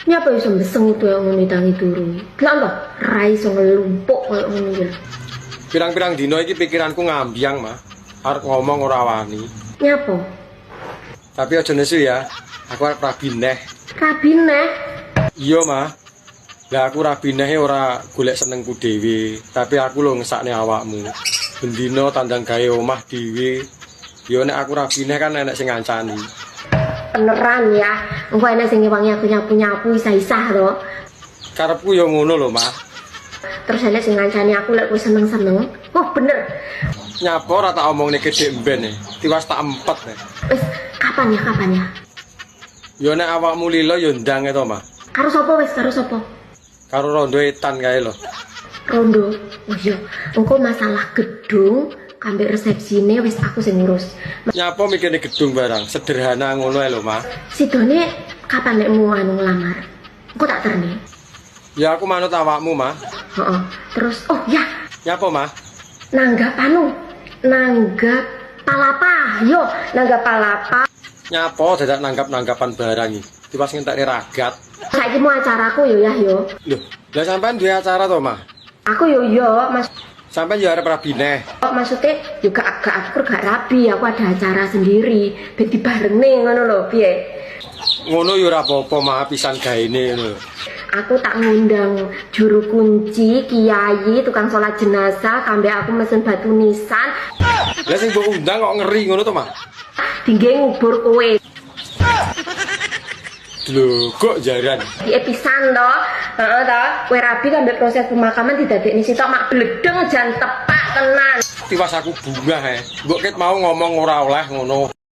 Nyapa iso mbeseng itu yang ngono tangi turu. Lah lho, ra iso ngelumpuk koyo ngono iki. Pirang-pirang dino iki pikiranku ngambyang, Mah. Arep ngomong ora wani. Nyapa? Tapi aja nesu ya. Aku arep rabi neh. Rabi neh? Iya, Mah. Lah aku rabi neh ora golek senengku dhewe, tapi aku lho ngesakne awakmu. Bendino tandang gawe omah dhewe. Ya nek aku rabi neh kan enek sing ngancani. Beneran ya, engko enek sing ngewangi aku nyapu-nyapu isah-isah to. Karepku ya ngono lho, Mah. Terus enek sing ngancani aku lek kowe seneng-seneng. Oh, bener. Nyapa ora tak omongne gedhe mben e. Tiwas tak empet e. Wis, kapan ya, kapan ya? Ya nek awakmu lila ya ndang e to, Mah. Karo sapa wis, karo sapa? Karo rondo etan kae lho. Rondo. Oh iya, engko masalah gedung ambek resepsine wis aku sing ngurus. Nyapa mikirne gedung barang, sederhana ngono ae lho, Mah. Sidone kapan lekmu anu nglamar? Engko tak terne. Ya aku manut awakmu, Mah. Heeh. Terus oh ya. Nyapa, Mah? Nanggap anu, nanggap palapa. Yo, nanggap palapa. Nyapa dadak nanggap-nanggapan barang iki? Tiwas ngentekne ragat. Saiki mau acaraku yo ya yo. Lho, lah sampean duwe acara to, Mah? Aku yo yo, Mas. Sampean yo arep rabi neh. Oh, maksudnya juga gak aku gak rabi, aku ada acara sendiri, ben dibarenge ngono lho, piye? Ngono yo ora apa-apa, Mah, pisan gaene ngono. Aku tak ngundang juru kunci, kiai, tukang sholat jenazah, kambe aku mesen batu nisan. Lah sing mbok undang kok ngeri ngono to, Mah? Dingge ngubur kowe. Lho, kok jaran? Piye pisan to? Heeh to, kowe rabi kambe proses pemakaman didadekne sitok mak bledeng jan tepak tenan. Tiwas aku bungah e. Mbok ket mau ngomong ora oleh ngono.